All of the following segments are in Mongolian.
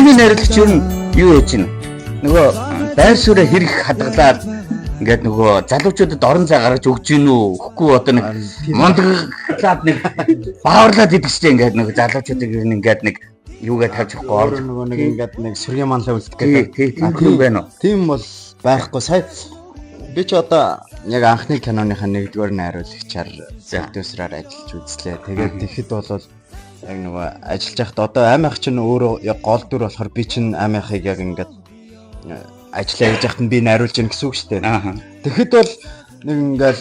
Анхны найруулагч юу юу яаж ийн? Нөгөө байр сууриа хэрэг хадгалаад ингээд нөгөө залуучуудад орон зай гаргаж өгч гин үү? Үхгүй одоо нэг мундаглаад нэг бааварлаад идэг чинь ингээд нөгөө залуучуудыг ер нь ингээд нэг юугаа тавьж өгөхгүй Өөр орж нөгөө нэг ингээд нэг сүргийн манлай үлдэх тий гэдэг. тий тийм хүн байна уу? Тийм бол байхгүй. Сая би ч одоо яг анхны киноныхаа нэгдүгээр найруулагчаар продюсераар ажиллаж үзлээ. Тэгээд тэгэхэд бол яг нөгөө ажиллаж байхад одоо аймаг чинь өөрөө яг гол дүр болохоор би чинь аймагыг яг ингээд ажиллаа хийж байхад нь би найруулж гин гэсэн үг шүү дээ. Аа. Тэгэхэд бол нэг ингээд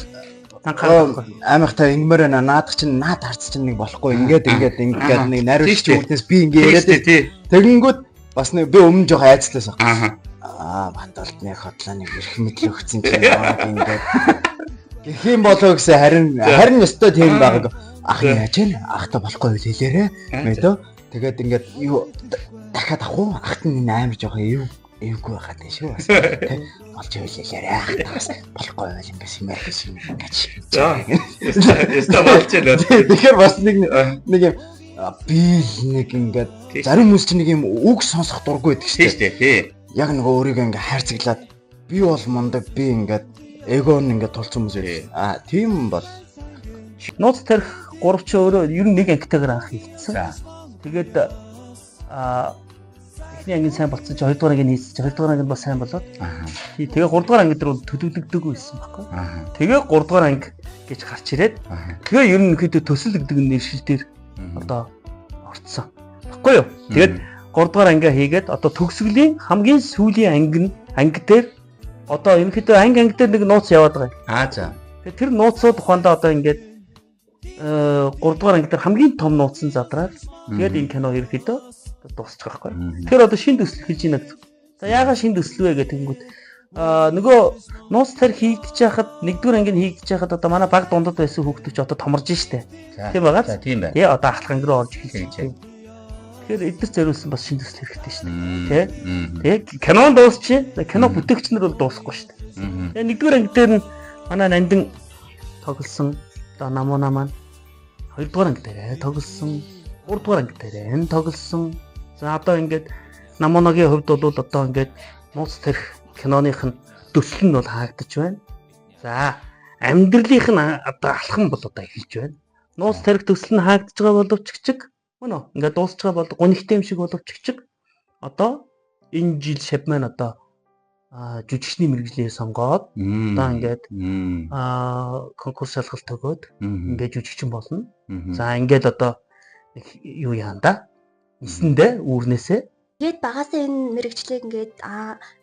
Анхаарал. аймагтай ингэмээр байна. Наадах чинь наад харц чинь нэг болохгүй. Ингээд ингээд ингээд нэг найруулагч Тийм шүү дээ. үүднээс би ингээд яриад Тий тий. тэгэнгүүт бас нэг би өмнө жоох айцлаас баг. Аа. Аа бандалд нэг хотлоо нэг эрх мэдэл өгсөн чинь намайг ингээд гэх юм болоо гэсэн харин харин өстой тийм байгааг ах яаж вэ? Ахта болохгүй үл хэлээрэ. Мэдөө. Тэгээд ингээд юу дахиад авах уу? Ахт нь амар жоох эв эвгүй байгаад байна шүү бас. Тэ болж үл хэлээрэ. Ахта бас болохгүй байл ингээд симэр гэж ингэж. За. Яста болж байна. Тэгэхээр бас нэг нэг юм би л нэг ингээд зарим хүмүүс чинь нэг юм үг сонсох дургүй байдаг шүү Тий дээ. шүү дээ. Тий. Яг нөгөө өөрийгөө ингээ хайрцаглаад би бол мундаг би ингээд эго нь ингээд тулцсан хүмүүс Тий. байсан. Аа тийм бол Нууц тарих 3 чи өөрөө ер нь нэг ангитайгаар анх хийгдсэн. За. Тэгээд аа эхний анги нь сайн болцсон чи хоёрдугаар анги нь хийсэн чи хоёрдугаар анги нь бас сайн болоод Аа. тэгээ гуравдугаар анги дээр бол төлөвлөгдөөгүй байсан байхгүй. Аа. Тэгээ гуравдугаар анги гэж гарч ирээд Аа. тэгээ ер нь ерөнхийдөө төсөл гэдэг нэршил дээр одоо орцсон. Баггүй юу? Тэгээд гуравдугаар ангиа хийгээд одоо төгсгөлийн хамгийн сүүлийн анги нь анги дээр одоо ерөнхийдөө анги анги дээр нэг нууц яваад байгаа юм. Аа за. Тэгээ тэр нууцууд ухаандаа одоо ингээд гуравдугаар анги дээр хамгийн том нууц нь задраад тэгээд энэ кино ерөнхийдөө дуусчих байхгүй. Тэгэхээр одоо шин төсөл хийж байна гэсэн. За яагаад шин төсөл вэ гэх тэгэнгүүт нөгөө нууц тарих хийгдэж байхад нэгдүгээр анги нь хийгдэж байхад одоо манай баг дундад байсан хүүхдүүд ч одоо томорж штэ. За. Тийм байгаа За биз? тийм байна. Тэгээ одоо ахлах анги руу орж эхэлж Тийм, байна. Тэгэхээр эдгээр зориулсан бас шин төсөл хэрэгтэй штэ. Тэ. Тэгээ кино дуусчих. За кино бүтээгч нар бол дуусахгүй штэ. Тэгээ нэгдүгээр анги дээр нь манай нандин тоглосон одоо намууна маань хоёрдугаар анги дээр тоглосон, гуравдугаар анги дээр нь тоглосон. За одоо ингээд намуунагийн хувьд бол одоо ингээд нууц тарих киноных нь төсөл нь бол хаагдаж байна. За амьдралынх нь одоо алхам бол одоо эхэлж байна. Нууц тарих төсөл нь хаагдаж байгаа боловч чиг мөн үү? Ингээд дуусч байгаа бол гунигтай юм шиг боловч чиг одоо энэ жил шав маань одоо жүжигчний мэргэжлээ сонгоод одоо ингээд конкурс шалгалт өгөөд ингээд жүжигчин болно. За ингээд одоо нэг юу яана да? Нисэндээ үүрнээсээ Тэгээд багасаа энэ мэрэгчлийг ингээд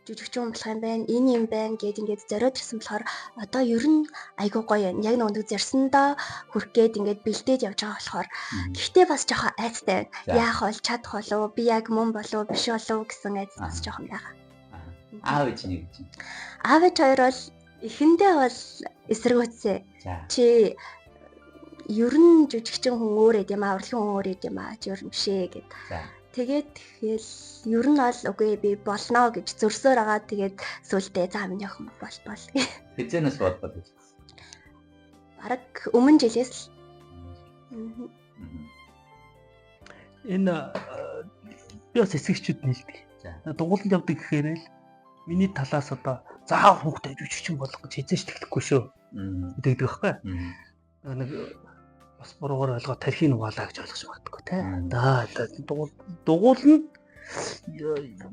жүжигчин болох юм байна, энэ юм байна гэд ингээд зориод ирсэн болохоор одоо ер нь айгүй гоё юм. Яг нөгөө нэг зорьсондоо хүрх гээд ингээд бэлдээд явж байгаа болохоор гэхдээ бас жоохон айцтай байна. За. Яах бол чадах болов, би яг мөн болов, биш болов гэсэн айц бас жоохон байгаа. Аав ээж нэг гэж. Аав ээж хоёр бол эхэндээ бол эсэргүүцсэн. За. Чи ер нь жүжигчин хүн өөр эд юм аа, урлагийн хүн өөр эд юм аа, чи ер нь биш ээ гэд. За. Тэгээд тэгэл ер нь бол үгүй би болно гэж зөрсөөр байгаа. Тэгээд сүултээ за миний охин бол бол. Хизэнээс бодбол гэж. Бараг өмнө жилээс л. Мгм. энэ би бас эсэгчүүд нэлдэг. За. Дугууланд явдаг гэхээр л миний талаас одоо заав хүүхдээ жүжигчин болох гэж хизээч тэглэхгүй шүү гэдэг байхгүй. Нэг бас буруугаар ойлгоо тархийг угаалаа гэж ойлгож магадгүй те. Да дугуулна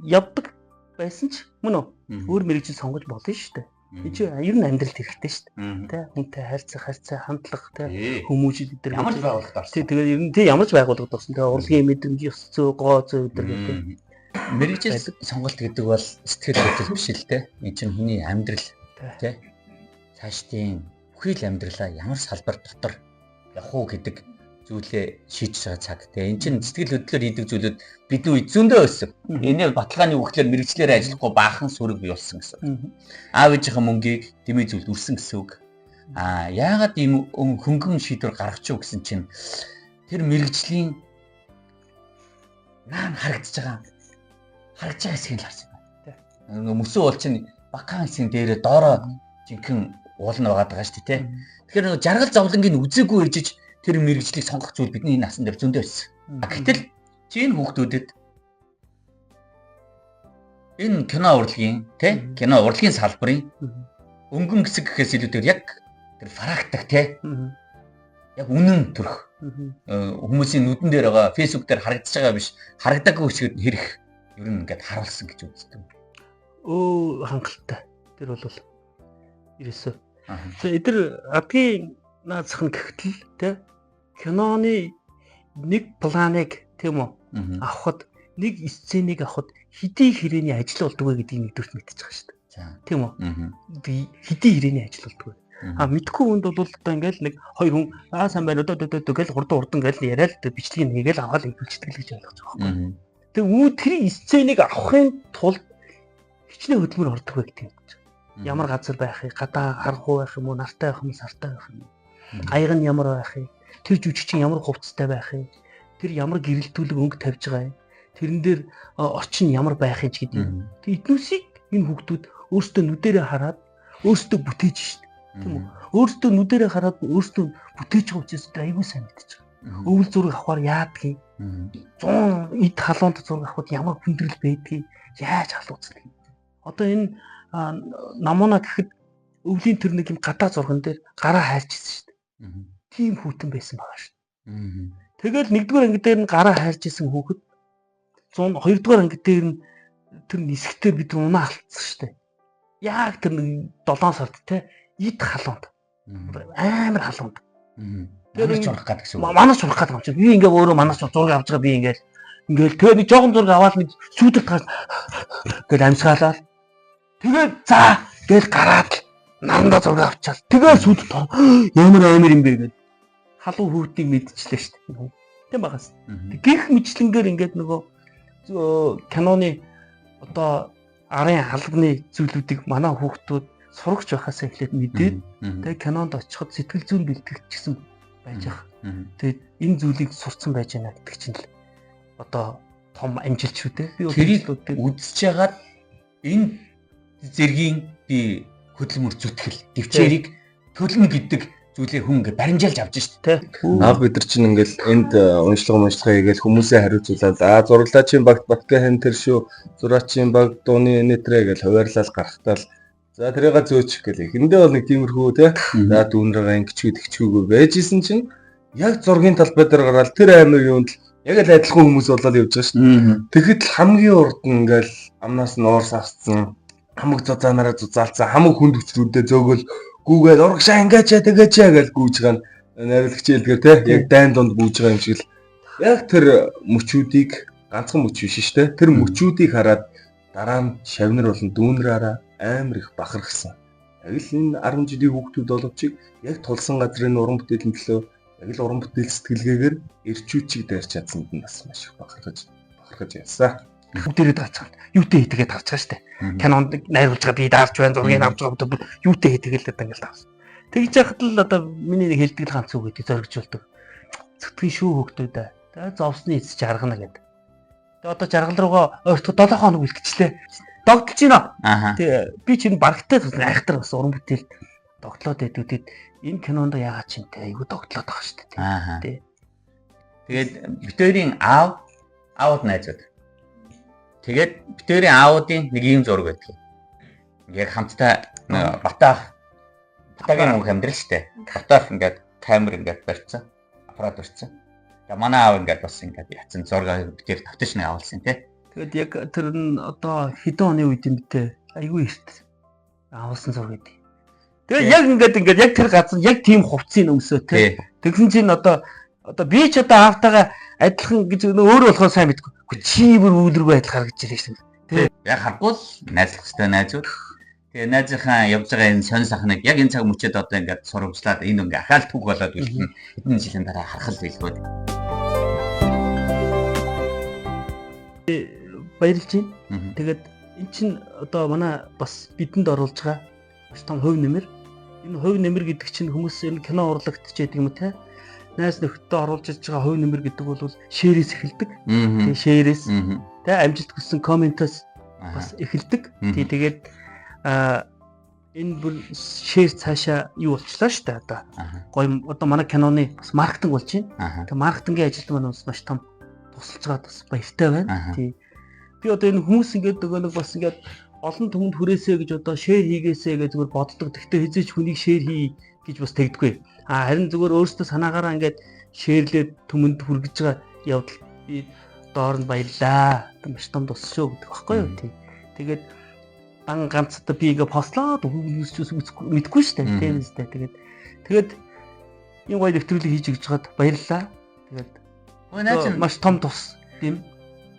явдаг байсан ч мөн үү? Өөр мэрэгжил сонгож болно шүү дээ. Энэ чинь ер нь амьдралд хэрэгтэй шүү дээ. Тэ хүнтэй харьцах, харьцаа, хандлага тэ хүмүүжил өдр Ямар ч байгууллагад орсон. Тий тэгээд ер нь тий ямар ч байгууллагад орсон. Тэгээ урлагийн мэдрэмж, ёс зүй, гоо зүй өдр гэдэг. Мэргэжил сонголт гэдэг бол сэтгэл хөдлөл биш л те. Энэ чинь хүний амьдрал те. Цаашдын бүхий л амьдралаа ямар салбар дотор явах уу гэдэг зүйлээ шийдэж байгаа цаг те. Энэ чинь сэтгэл хөдлөлөөр хийдэг зүйлүүд бидний үед зөндөө байсан. Энэ баталгааны үгээр мэргэжлээрээ ажиллахгүй баахан сүрэг бий болсон гэсэн. Аав ээжийнхээ мөнгийг дэмий зүйлд үрсэн гэсэн үг. Аа яагаад ийм хөнгөн шийдвэр гаргачих вэ гэсэн чинь тэр мэргэжлийн наан харагдаж байгаа хэсгийг л харсан байна. Мөсөн уул чинь бакаан хэсгийн дээрээ доороо жинхэнэ уул нь байгаа даа шүү дээ, тэ. Тэгэхээр нөгөө жаргал зовлонгийг үзээгүй иржиж тэр мэргэжлийг сонгох зүйл бидний энэ насан дээр зөндөө байсан. Гэтэл чи энэ хүүхдүүдэд Энэ кино урлагийн тий кино урлагийн салбарын өнгөн хэсэг гэхээс илүүтэйгээр яг тэр фрактик тий яг үнэн төрх хүмүүсийн нүдэн дээр байгаа Facebook дээр харагдаж байгаа биш харагдаагүй хэсгүүд хэрэг ер нь ингээд харуулсан гэж үздэг. Өө хангалттай. Тэр бол ерөөсөө. За эдгээр адгийн наазах нь гэхтэл тий киноны нэг планыг тийм үү авахд нэг сценийг авахд хэдий хэрээний ажил болдог вэ гэдгийг нэгдүгürt мэдчихэж байгаа шүү дээ. Тийм үү? Хэдий хэрээний ажил болдог вэ? А мэдхгүй хүнд бол одоо ингээл нэг хоёр хүн аа сайн байна одоо одоо гэл хурдан хурдан гэл яриад бичлэгийг хийгээл аваад хэвлүүлчихдэг л гэж ойлгож байгаа байхгүй. Тэгээ үү тэр сценийг авахын тулд хичнээн хөдөлмөр ордог вэ гэдэг юм. Ямар газар байхыг, гадаа харахгүй байх юм уу, нартай байх юм уу, сартай байх юм уу? Аяг нь ямар байх юм? Тэр жүжигчин ямар хувцастай байх юм? Тэр ямар гэрэлтүүлэг өнгө тавьж байгаа юм? Тэрэн дээр орчин ямар байх юм ч гэдэг юм. Тэг эднүсийг энэ хүүхдүүд өөрсдөө нүдэрээ хараад өөрсдөө бүтээж шít. Тийм үү? Өөрсдөө нүдэрээ хараад өөрсдөө бүтээж байгаа учраас тэр аягүй сайн мэдчихэж байгаа. Өвөл зураг авахар яадгийг 100 эд халуунд зураг авахд ямар хүндрэл байдгийг яаж халууцдаг юм. Одоо энэ намууна гэхэд өвлийн тэр нэг юм гадаа зурган дээр гараа хайрч ирсэн шүү дээ. Тийм хүүтэн байсан байгаа шүү. Тэгэл нэгдүгээр анги дээр нь гараа хайрч исэн хүүхэд 102 дугаар анги дээр нь тэр нисгтээ бид нар унаа алдсан шүү дээ. Яг тэр нэг 7 сард те эд халуунд амар халуунд. Тэр чурах гад гэсэн үг. Манаас чурах гад юм чи. Би ингээ өөрөө манаас зураг авч байгаа би ингээл ингээл тэгээ нэг жоохон зураг аваад нэг сүүдэрт гарч гэл амьсгаалаа. Тэгээд за гэл гараад нарандаа зураг авчаал. Тэгээд сүүдэрт ямар амар юм бэ гэд халуун хүүхдийг мэдчихлээ шүү дээ. Тийм багаас. Гэх мэтлэнгээр ингээд нөгөө киноны одоо арын албаны зүйлүүдийг манай хүүхдүүд сурагч байхаас эхлээд мэдээд тэгээ кинонд очиход сэтгэл зүйн бэлтгэгч гэсэн байж ах. Тэгээд энэ зүйлийг сурцсан байж байна гэдэг чинь л одоо том амжилт шүү дээ. Би тэрийг үзэж ягаад энэ зэргийн би хөдөлмөр зүтгэл төвчээрийг төлнө гэдэг зүйлээ хүн ингээ баримжаалж авч шít тэ. Аа бид нар чинь ингээл энд уншлага хийгээл хүмүүсээ хариуцуулаад аа зураглаачийн багт Батга хэн тэр шүү зураачийн баг дууны нэтрэ гэж хуваарлал гарахтаа л за тэрийг зөөчих гэл. Эхэндээ бол нэг тиймэрхүү те. За дүүнрээ ингэчгүй тэгчгүйгүй байж исэн чинь яг зургийн талбай дээр гараад тэр амир юунд л яг л адилхан хүмүүс болоод явж байгаа шүү. Тэгэхэд л хамгийн урд нь ингээл амнаас нь уур савцсан хамаг зузаанаараа зузаалцсан хамаг хүнд хүчрүүдээ зөөгөл гүүгээл урагшаа ингээч тэгээч гэж гүйж байгаа нь найруулагч хэлдгээр те яг дайн дунд гүйж байгаа юм шиг л яг тэр мөчүүдийг ганцхан мөч биш шүү дээ. Тэр мөчүүдийг хараад дараа нь шавнар болон дүүнраараа амар их бахархсан. Яг л энэ 10 жилийн хүүхдүүд боловч яг тулсан газрын уран бүтээлийн төлөө яг л уран бүтээл сэтгэлгээгээр эрчүүчийг дайрч чадсанд нь бас маш их бахархаж ялсан. Бүгдээрээ гарч байгаа. Юутэй хийдгээд гарч байгаа шүү дээ. Кинонд найруулж байгаа би даарч байна, зургийг авч байгаа юутэй хийдэг л одоо ингээл тавсан. Тэгж яхад л одоо миний нэг хэлдэг л ганц үг гэдэг зоригжуулдаг. Зүтгэн шүү хүүхдүүд ээ. Тэгээ зовсны эц жаргана гэдэг. Тэгээ одоо жаргал руугаа ойртох 7 хоног үлдчихлээ. Догтлж байна. Тэгээ би чинь барагтай айхтар бас уран бүтээл догтлоод байдаг. Тэгэд энэ кинонд яагаад чинь те айгу догтлоод байгаа шүү дээ. Тэ. Тэгээд битэрийн аав аауд найзууд. Тэгээд битэрийн аауд-ын нэг ийм зураг байдаг. Яг хамтдаа Батагийн мөнх амьдрал шүү дээ. Батаах ингээд камер ингээд барьсан. Аппарат барьсан. Тэгээ манай аав ингээд бас ингээд яцсан зураг битэр тавтаж нэг авалсан тий. Тэгээд яг тэр нь одоо хэдэн оны үед юм бэ? Айгүй эрт авалсан зураг гэдэг. Тэгээд яг ингээд яг тэр газар яг тийм хувцсыг өмсөө тий. Тэгсэн чинь одоо би ч одоо аавтайгаа адилхан гэж өөрөө болохоор сайн мэдгүй. Чи бүр үүлэргүй адил харагдаж байлаа шүү дээ. Яг харахгүй л найзлах хэрэгтэй найзууд. Тэгээ найзынхаа явж байгаа энэ сонь сахныг яг энэ цаг мөчид одоо ингээд сурамжлаад энэ ингээ ахаал түүх болоод үлдэн хэдэн жилийн дараа харах л байлгүй. Баярлж байна. Тэгээд эн чинь одоо манай бас бидэнд оруулж байгаа маш том хувь нэмэр. Энэ хувь нэмэр гэдэг чинь хүмүүс энэ кино урлагт ч гэдэг юм уу те. Найз нөхдөд оруулж иж байгаа хувь нэмэр гэдэг бол шеэрээс эхэлдэг. Тэгээ шеэрээс тэ амжилт хүссэн комментоос бас эхэлдэг. Тий тэгээд энэ бүр шеэр цаашаа юу болчлаа шүү дээ одоо. Гоё одоо манай киноны бас маркетинг болж байна. Тэгээ маркетингийн ажилд маань бас маш том тусалж байгаа бас баяртай байна. Тий. Би одоо энэ хүмүүс ингээд нөгөө нэг бас ингээд олон түмэнд хүрээсэй гэж одоо share хийгээсэй гэж зүгээр боддог. Гэхдээ хэзээ ч хүнийг share хий гэж бас тэгдэггүй. А харин зүгээр өөрөөсөө санаагаараа ингээд share лээд түмэнд хүргэж байгаа явдал би доор нь баярлаа. Одоо маш том тус шүү гэдэг багхгүй юу? Тийм. Тэгээд дан ганц одоо би ингээ post лоод хүмүүс ч мэдэхгүй шүү дээ. Тийм үстэй. Тэгээд ийм гоё нэвтрүүлэг хийж өгч байгаад баярлалаа. Тэгээд Найз нь маш том тус юм.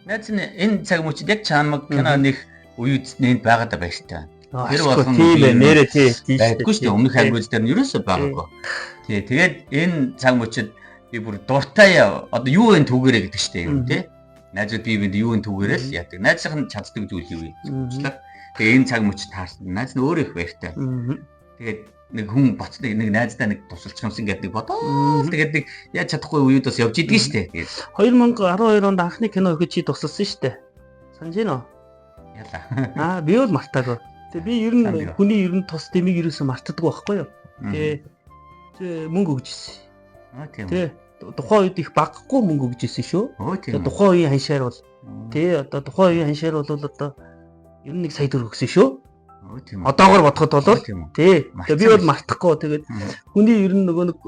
Найз нь энэ цаг мөчид яг чамаг кино нэх үеүд нэнд байгаадаа баяртай. Тэр болгон тийм ээ нэрээ тий тийм Байдаггүй шүү дээ. Өмнөх ангиуд дээр нь ерөөсөө байгаагүй. Тий, тэгээд энэ цаг мөчид би бүр дуртай одоо юу вэ түүгээрээ гэдэг шүү дээ юм тий. Найзууд бие биэнд юу вэ түүгээрээ л яадаг. Найзлах нь чаддаг зүйл юу вэ? Тэгээ энэ цаг мөч таарсан. Найз нь өөрөө их баяртай. Тэгээд нэг хүн боцныг нэг найздаа нэг тусалчих юмсан гэдэг нэг бодоо. Тэгээд нэг яаж чадахгүй үеуд бас явж идэг шүү дээ. Тэгээд 2012 онд анхны кино өгч чи тусалсан шүү дээ. Санаж байна уу? Ялаа. Аа би бол мартаагүй. Тэгээ би ер нь хүний ер нь тус дэмийг ерөөсөө мартдаггүй байхгүй юу? Тэгээ мөнгө өгч ирсэн. Аа тийм. Тэ тухайн үед их багагүй мөнгө өгч ирсэн шүү. Тэгээ тухайн үеийн ханшаар бол тий одоо тухайн үеийн ханшаар бол одоо ер нь 1 сая төгрөг өгсөн шүү. Тийм. Одоогор бодоход бол тий. Тэгээ би бол мартахгүй. Тэгээд хүний ер нь нөгөө нэг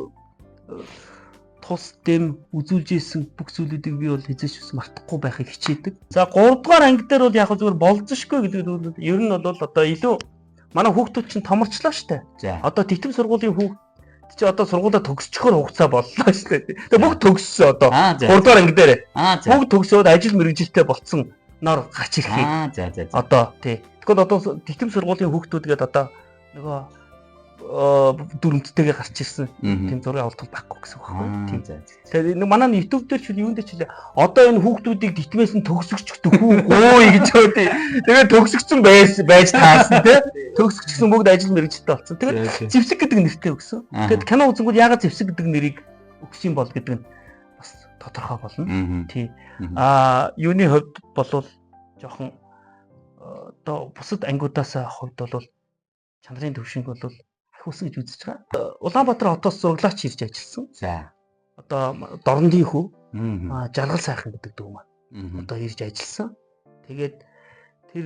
тус дэм үзүүлж исэн бүх зүйлүүдийг би бол хэзээ ч бас мартахгүй байхыг хичээдэг. За 3 дугаар анги дээр бол яг зүгээр болзошгүй гэдэг нь ер нь бол одоо илүү манай хүүхдүүд чинь томорчлоо штэ. Одоо титэм сургуулийн хүүхд чи одоо сургуулаа төгсчихөр хугацаа боллоо штэ. Тэгээ бүгд төгссөн одоо 3 дугаар анги дээр. Бүгд төгсөөд ажил мэргэжилтэй болцсон нор гарч ирэхийг. За. Одоо тий. Тэгвэл одоо титэм сургуулийн хүүхдүүд гээд одоо нөгөө дүрмттэйгээ гарч ирсэн тийм зургийн авалт байхгүй гэсэн үг байхгүй тийм. Тэгээд нэг манай YouTube дээр ч юун дээр ч лээ одоо энэ хүүхдүүдийг титмээс нь төгсөгч дөхүү гуй гэж үү. Тэгээд төгсөгцөн байж таарсан тий. Төгсөгчсөн бүгд ажил мэргэжилтэй болсон. Тэгээд зэвсэг гэдэг нэртэй өгсөн. Тэгээд кино үзэнгүүд яагаад зэвсэг гэдэг нэрийг өгсөн бол гэдэг нь бас тодорхой болно. Тий. Аа юуны хувьд болвол жоохон одоо бусад ангиудаас хувьд бол чанарын төвшинг бол ахиулсан гэж үзэж байгаа. Улаанбаатар хотоос зураглаач ирж ажилласан. За. Одоо Дорнодын хүү Жаргал сайхан гэдэг дүү маань одоо ирж ажилласан. Тэгээд тэр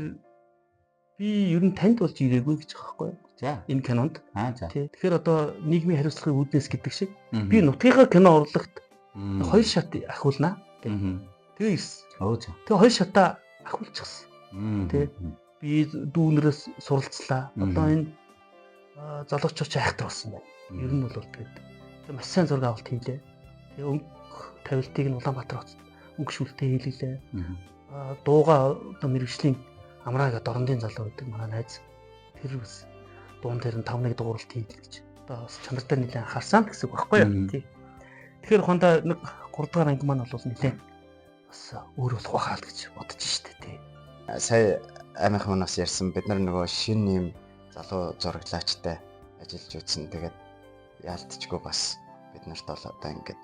би ер нь танд болж ирээгүй гэж байгаа байхгүй юу? За. Энэ кинонд. За. Тэгэхээр одоо нийгмийн хариуцлагын үүднээс гэдэг шиг би нутгийнхаа кино урлагт 2 шат ахиулнаа. Тэгээ ирсэн. Тэгээ 2 шатаа ахиулчихсан. Тэ. Би дүүнерээс суралцлаа. Одоо энэ залуучууд ч айхтар болсон байна. Ер нь бол тэгээд маш сайн зураг авалт хийлээ. Тэгээ өнгө тавилтыг нь Улаанбаатар хотод өнгө шүлтээ хийлээ. Дууга одоо мэрэгжлийн Амраа гэдэг Дорнодын залуу гэдэг манай найз тэр бас дуун дээр нь 5-1 дууралт хийлээ гэж. Одоо бас чанар дээр нэлээд анхаарсан гэсэн үг байхгүй юу? Тий. Тэгэхээр хондоо нэг 3 дугаар анги маань бол нэлээд бас өөр болох байхаа л гэж бодож штэ тий. Сая аймынхан хүн бас ярьсан бид нар нөгөө шинэ юм залуу зураглаачтай ажиллаж үзсэн. Тэгээд яалтчгүй бас бид нарт бол одоо ингээд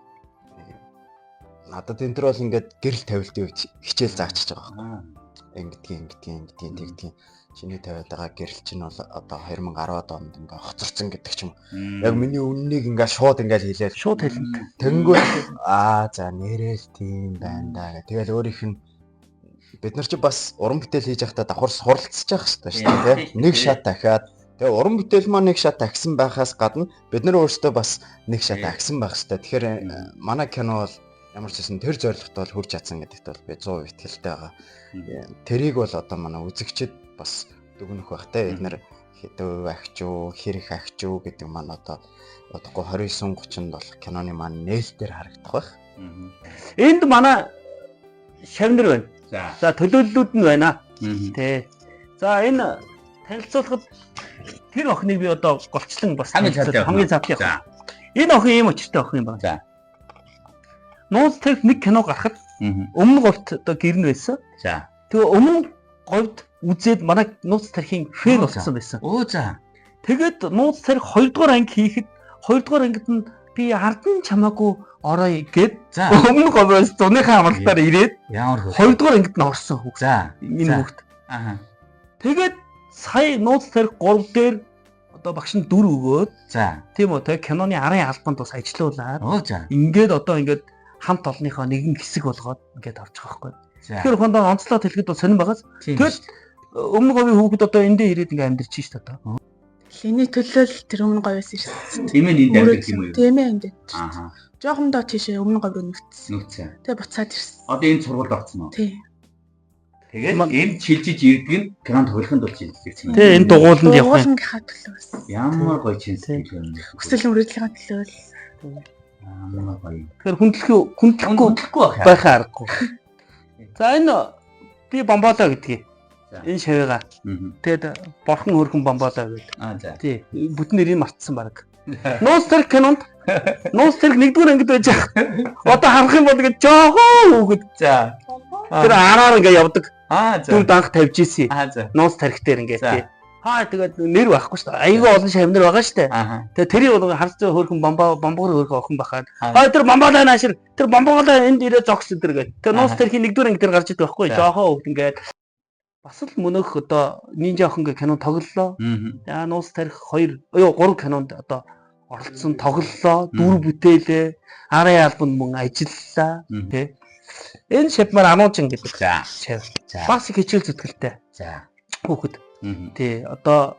нэг юм надад энэ төр бол ингээд гэрэл тавилтын үед хичээл заачиж байгаа байхгүй. Ингэдгийг тэгдгийг чиний тавиад байгаа гэрэл чинь бол одоо 2010-ад онд ингээ хоцорсон гэдэг ч юм. Яг миний үннийг ингээ шууд ингээ хэлээл шууд хэлнэ. Тэнгүүт аа за нэрэл тийм байна да гэх. Тэгэл өөрийнх нь бид нар чи бас уран бүтээл хийж байхдаа давхар суралцж явах хэрэгтэй шүү дээ тий. Нэг шат дахиад тэгээ уран бүтээл маань нэг шат ахисан байхаас гадна бид нар өөрсдөө бас нэг шат ахисан байх хэрэгтэй. Тэгэхээр манай кино бол ямар ч байсан тэр зорилгот бол хүрч чадсан гэдэгт бол би 100% итгэлтэй байгаа. Тэрийг бол одоо манай үзэгчид бас дүгнэх байх те. Бид нар хэдэн агч уу, хэрэг агч уу гэдэг маань одоо бодохгүй 29 30-нд бол киноны маань нээлтээр харагдах байх. Энд манай шавнар байна. За төлөөллүүд нь байна. Тэ. За энэ танилцуулахад тэр охиныг би одоо голчлон бас хамгийн цаадах. Энэ охин ийм учиртай охин юм байна. За. Нууц тарих нэг кино гарахад өмнө говьт одоо гэрн байсан. За. Тэгээ өмнө говьт үзээд манай нууц тарихын фэн болсон байсан. Өө за. Тэгээд нууц тарих 2 дугаар анги хийхэд 2 дугаар ангид нь би ард нь чамаагүй орой гэд өмнө говьоос зуныхаа амралтаар ирээд ямар хөө 2 дугаар ангид нь орсон хүүхд. За. Энэ хүүхд. Аа. Тэгээд сая нууц тарих 3 дээр одоо багш нь дүр өгөөд за. Тийм үү те киноны арын албанд бас ажилуулад. Өө за. Ингээд одоо ингээд хамт олонныхоо нэгэн хэсэг болгоод ингээд орж байгаа байхгүй. Тэгэхээр хондоо онцлоод хэлэхэд бол сонирн байгаас. Тийм. Тэгэл өмнө говийн хүүхэд одоо эндээ ирээд ингээ амьдарч шít одоо. Энэний төлөө л тэр өмнө говьос ирсэн. Тийм ээ, энд амьдарч юм уу? Тийм ээ, энд. Аа. Жоохондоо тийшээ өмнө говь руу нүцсэн. Нүцсэн. Тэгээ буцаад ирсэн. Одоо энэ сургуульд орсон уу? Тийм. Тэгээд энд шилжиж ирдэг нь кинонд тоглохын тулд шилжиж ирсэн юм. Тэ энэ дугууланд явах юм. Дугуулангийнхаа төлөө бас. Ямар гоё чин сэтгэл юм. Хүсэл мөрөөдлийн төлөө л. Ямар гоё. Тэгэхээр хүндлэхгүй хүндлэхгүй Хүндлэхгүй байх. байхаа аргагүй. За, энэ би бомболоо гэдгийг. За. Энэ шавьгаа. Тэгээд борхон хөрхөн бомболоо гэдэг. Аа, за. Тий. Бүтэн нэрийг мартсан баг. Нууц тэрэг кинонд нууц тэрэг нэгдүгээр ангид байж байгаа. Одоо харах юм бол ингээд жоохон хүүхэд За. тэр араар ингээд явдаг. Аа, за. Дүр данх тавьж ийсэн. Аа, за. Нууц тарих дээр ингээд За. тий. Хаа, тэгээд нэр байхгүй шүү дээ. Айгүй олон шавнар байгаа шүү дээ. Аа. Тэгээд тэрийн болго харц хөөрхөн бомбо бомбогоор хөөрхөн охин бахаад. Аа. Хаа, тэр бомболоо наашир тэр бомбоголоо энд ирээ зогс энэ гээд. Тэр нууц Аа. тархийн нэгдүгээр анги дээр гарч идэг байхгүй За. жоохон хүүхэд ингээд бас л мөнөөх одоо нинжа охин гэх кино тоглолоо. За, нууц тарих 2 ёо 3 кинонд одоо оролцсон, тоглолоо, дүр бүтээлээ, арын албанд мөн ажиллалаа тий. Энэ шав маань Ануужин гэдэг шав. За. Бас их хичээл зүтгэлтэй За. хүүхэд. Тий, одоо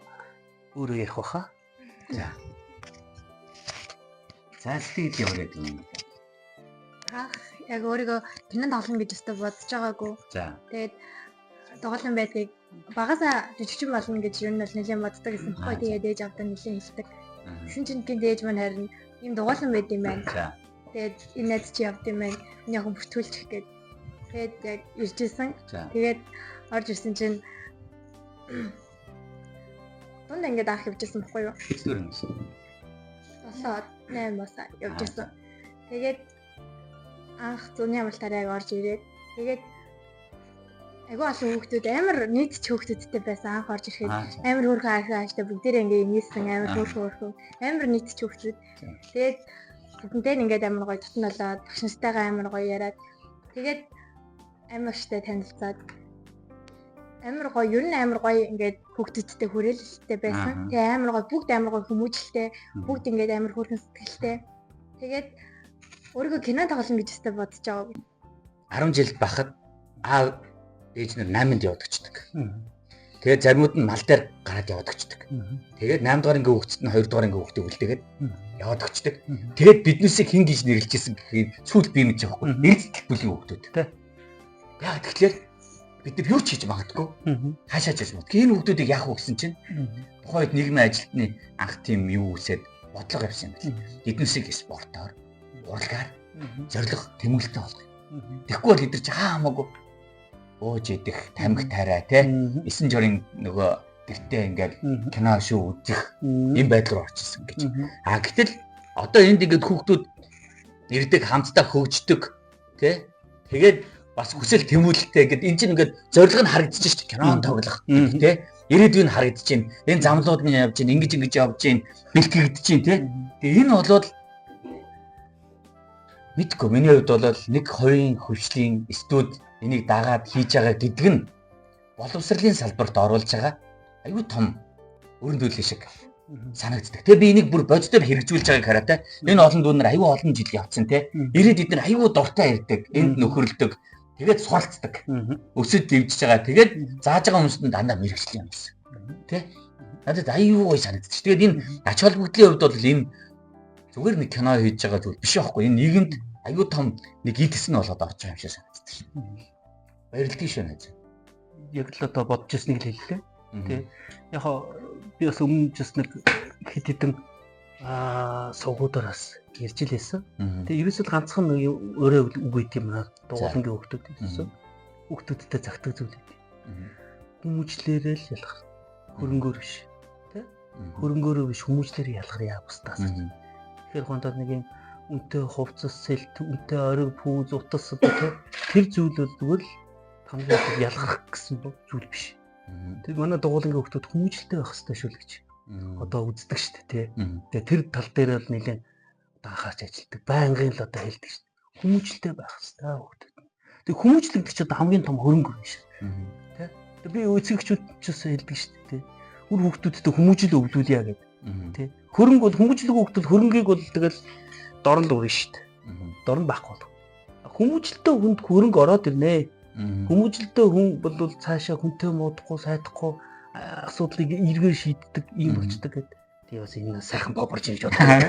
өөрөө ярих баха. За. За, сэтгэл ямар байдаг юм? Анх яг өөрийгөө кинонд тоглоно гэж өстө бодож байгаагүй. За. Тэгээд тоглоом байдгийг багасаа жижигчин болно гэж ер нь бол нэлээд боддог гэсэн баггүй. Тэгээд ээж авдаа нэлээд хэлдэг. Тэгсэн чинь гинт ээж маань харин ийм дугуулan байд юм байна. За. Тэгээд энэ найз чи явд юм байна. Миний охин бүртгүүлчих гээд. Тэгээд яг ирж исэн. За. Тэгээд орж ирсэн чинь дунд ингээд анх явж исэн баггүй юу? Хэддүгээр юм бэ? 7 8 босаа явж исэн. Тэгээд анх зуны амралтаар яг орж ирээд тэгээд айгүй олон хүүхдүүд, амар нийтч хүүхдүүдтэй байсан анх орж ирэхэд амар хөөрхөн архин ааштай бүгдээрээ ингээ инээсэн, амар хөөрхөн хөөрхөн амар нийтч хүүхдүүд. Тэгээд бүгднтэй нь ингээд амар гоё дотн болоод багш нартайгаа амар гоё яриад тэгээд амар ихтэй танилцаад амар гоё, ер нь амар гоё ингээд хүүхдүүдтэй хүрээлэлтэй байсан. Тэгээ амар гоё, бүгд амар гоё хүмүүжлтэй, бүгд ингээд амар хөөрхөн сэтгэлтэй. Тэгээд өөрийгөө кино тоглоно гэж өстой бодож байгаа. 10 жил бахад аав ээж нар 8-нд явдагчдаг. Тэгээд заримуд нь мал дээр гараад явдагчдаг. Тэгээд 8 дугаар ангийн хүүхдүүд нь 2 дугаар ангийн хүүхдийг үлдээгээд явдагчдаг. Тэгээд биднээсээ хэн гэж нэрлэжсэн гэхийг сүүл би мэдчих واخгүй. Нэгдэл бүлгийн хүүхдүүд. Тэ. Яг тэгэхээр бид нар юу ч хийж магадгүй. Хаашаа ч хийж магадгүй. Энэ хүүхдүүдийг яах вэ гэсэн чинь тухайн үед нийгмийн ажилтны анх тийм юу үсээд бодлого явсан юм байна. Биднээсийг спортоор, урлагаар зориг тэмүүлэлтэй болгоё. Тэгэхгүй бол эдгээр чи хаа хамаагүй ууж идэх, тамхи тарай те, 9 жорын нөгөө гэртээ ингээд кино шүү үзэх юм байдал руу орчихсон гэж. А гэтэл одоо энд ингээд хүүхдүүд ирдэг, хамтдаа хөгждөг те. Тэгээд бас хүсэл тэмүүлэлтэй ингээд энэ чинь ингээд зорилго нь харагдчих шүү дээ. Кинон тоглох те. Ирээдүйн харагдаж байна. Энэ замлууд нь явж байна. Ингэж ингэж явж байна. Бэлтгэгдэж байна те. Тэгээ энэ болоод мэдгүй, миний хувьд бол нэг хувийн хөвшлийн студ энийг дагаад хийж байгаа гэдэг нь боловсролын салбарт оруулж байгаа аюу том өрн төлөв шиг санагддаг. Тэгээ би энийг бүр бодитоор хэрэгжүүлж байгааг хараа те. Энэ олон дүү нар аюу олон жил явцсан те. Ирээд эд нар аюу дуртай ирдэг. Энд нөхөрлөдөг. Тэгээд суралцдаг. Өсөд дэвжиж байгаа. Тэгээд зааж байгаа хүмүүст нь дандаа мэрэгжлийн юм гэсэн. Тэ? Надад аюу гоё санагдчих. Тэгээд энэ ач холбогдлын хувьд бол энэ зүгээр нэг кино хийж байгаа зүйл биш аахгүй. Энэ нийгэмд аюу том нэг эдгэс нь болоод орж байгаа юм шиг санагдчих. Баярлалаа шүү найз. Яг л одоо бодож ирснийг л хэллээ. Тэ. Яг хоо би бас өмнө ч бас нэг хэд хэдэн сувгуудаар бас ярьж л байсан. Тэгээ ерөөсөө л ганцхан нэг өөрөө үг байт юм аа. Дугуулангийн хүүхдүүд ерөөсөө хүүхдүүдтэй загтаг зүйл байт. Хүмүүжлээрээ л ялгах. Хөрөнгөөр биш. Тэ? Хөрөнгөөрөө биш, хүмүүжлээрээ ялгар яа бусдаас. Тэгэхээр хондоо нэг юм үнэтэй хувцас, сэлт, үнэтэй ориг, пүүз, утас одоо тэ тэр зүйл бол зүгээр л хамгийн их ялгарх гэсэн зүйл биш. Тэр манай дугуулангийн хүүхдүүд хүмүүжлтэй байх хэрэгтэй шүү л гэж одоо үздэг шүү дээ, тэ. Тэгээ тэр тал дээр бол нэлээд одоо анхаарч ажилладаг. Байнгын л одоо хэлдэг шүү дээ. Хүмүүжлтэй байх хэрэгтэй хүүхдүүд. Тэгээ хүмүүжлэг гэдэг чинь одоо хамгийн том хөрөнгө биш. Тэ. Тэгээ би эцэгчүүд ч бас хэлдэг шүү дээ, тэ. Үр хүүхдүүдтэй хүмүүжил өвлүүлье гэдэг. Тэ. Хөрөнгө бол хүмүүжлэг хүүхдүүд хөрөнгийг бол тэгэл дорн л үрнэ шүү дээ. Дорн байхгүй бол. Хүмүүжлтэй хүнд хөрөнгө ороод ирнэ. Хүмүүжлэлтэй хүн бол цаашаа хүнтэй муудахгүй, сайдахгүй асуудлыг эргээр шийддэг ийм болчдөг гэдэг. Тэгээ бас энэ сайхан боборж ингэж бодлоо.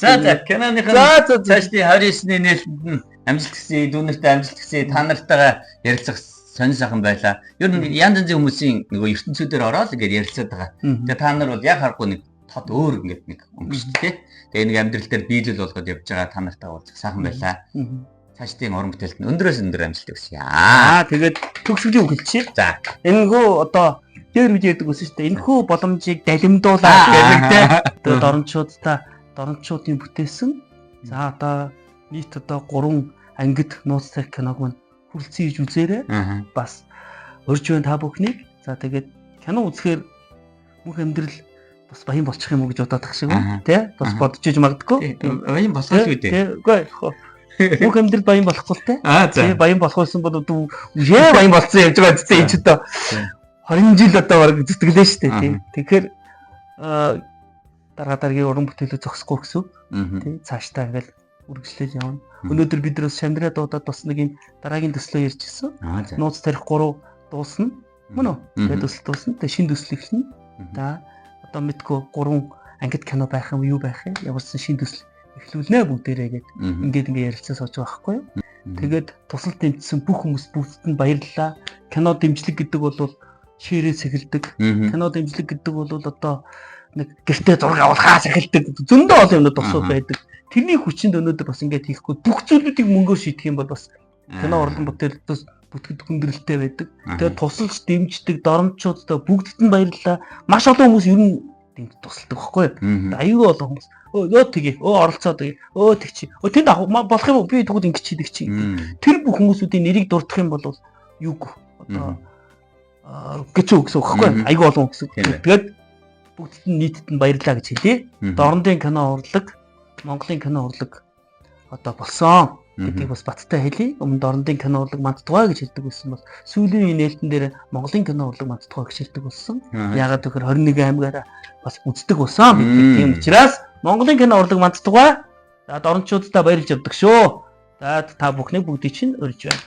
За за киноных нь За за за. цаашдын 29-ний нээлтэнд нь амжилт хүсье, дүүнертэй амжилт хүсье, та нартайгаа ярилцах сонин сайхан байлаа. Ер нь янз янзын хүмүүсийн нөгөө ертөнцүүдээр ороод ингээд ярилцаад байгаа. Тэгээ та нар бол яг харахгүй нэг тод өөр ингээд нэг өнгөчт тий. Тэгээ нэг амьдрал дээр биелэл болгоод явж байгаа та нартай уулзах сайхан байлаа. Цаашдын уран бүтээлд нь өндрөөс өндөр амжилт хүсье. Аа тэгээд төгсгөлийн үг хэлчихье. За. Энэхүү одоо дээр үе ярьдаг байсан шүү дээ. Энэхүү боломжийг далимдуулаа гэдэг те. Тэгээд доромчуудаа доромчуудын бүтээсэн. За одоо нийт одоо 3 ангид нууц цаг киног мань хүрэлцэн хийж үзээрэй. Бас урьж байна та бүхнийг. За тэгээд кино үзэхээр бүх амьдрал бас баян болчих юм уу гэж бодоод тах шиг байна. Тэ? Бас бодож иж магадгүй. Баян болох л үү дээ. Тэ? Үгүй яг хөө. Бүх амьдрал баян болохгүй л те. Аа Тэ баян болох байсан бол одоо үе баян болсон явж байгаа зү энэ ч одоо 20 жил одоо бараг зүтгэлээ шүү дээ тий. Тэгэхээр дараа дараагийн уран бүтээлээ зогсохгүй гэсэн үг. Тий цаашдаа ингээл үргэлжлэл явна. Өнөөдөр бид нар бас шандраа дуудаад бас нэг юм дараагийн төслөө ярьж ирсэн. Нууц тарих 3 дуусна. Мөн үү? Тэгээд төсөл дуусна. Тэгээд шинэ төсөл эхэлнэ. За одоо мэдгүй 3 ангид кино байх юм юу байх юм? Ямар ч сан шинэ төсөл эхлүүлнэ бүгдээрээ гээд ингээд ингээд ярилцсан сууж байгаа байхгүй юу? Тэгээд тусал дэмжсэн бүх хүмүүс бүгдд нь баярлалаа. Кино дэмжлэг гэдэг бол ширээс эхэлдэг. Кино дэмжлэг гэдэг бол одоо нэг гэртээ зураг авахаас эхэлдэг. Зөндөө олон юмнууд босууд байдаг. Тэрний хүчинд өнөөдөр бас ингээд хийхгүй бүх зүйлүүдийг мөнгөөр шийдэх юм бол бас кино урлан бүтээлээс бүтгэд хүндрэлтэй байдаг. Тэгээд тусалж дэмждэг доромчуудтай бүгдд нь баярлалаа. Маш олон хүмүүс ер нь дэмж тусалдаг байхгүй юу? Аюул олон хүмүүс. Өө тгий, өө оролцоо тгий, өө тэгчи. Өө тэнд авах болох юм уу? Би тэгвэл ингэж хийдэг чи. Тэр бүх хүмүүсүүдийн нэрийг дурдах юм бол юг одоо гэж үг гэсэн үг байхгүй юу? Аюул олон гэсэн. Тэгээд бүгдд нь нийтэд нь баярлалаа гэж хэлье. Дорнодын кино урлаг, Монголын кино урлаг одоо болсон гэдгийг бас баттай хэлье. Өмнө Дорнодын кино урлаг мандтугай гэж хэлдэг байсан бол сүүлийн үеийн нээлтэн дээр Монголын кино урлаг мандтугай гэж хэлдэг болсон. Яагаад гэвэл 21 аймгаараа бас үздэг болсон бид нар. Тийм учраас Монголын кино урлаг мандтугай. За дорночуудтай баярлж явдаг шүү. За та бүхнийг бүгдийг чинь урьж байна.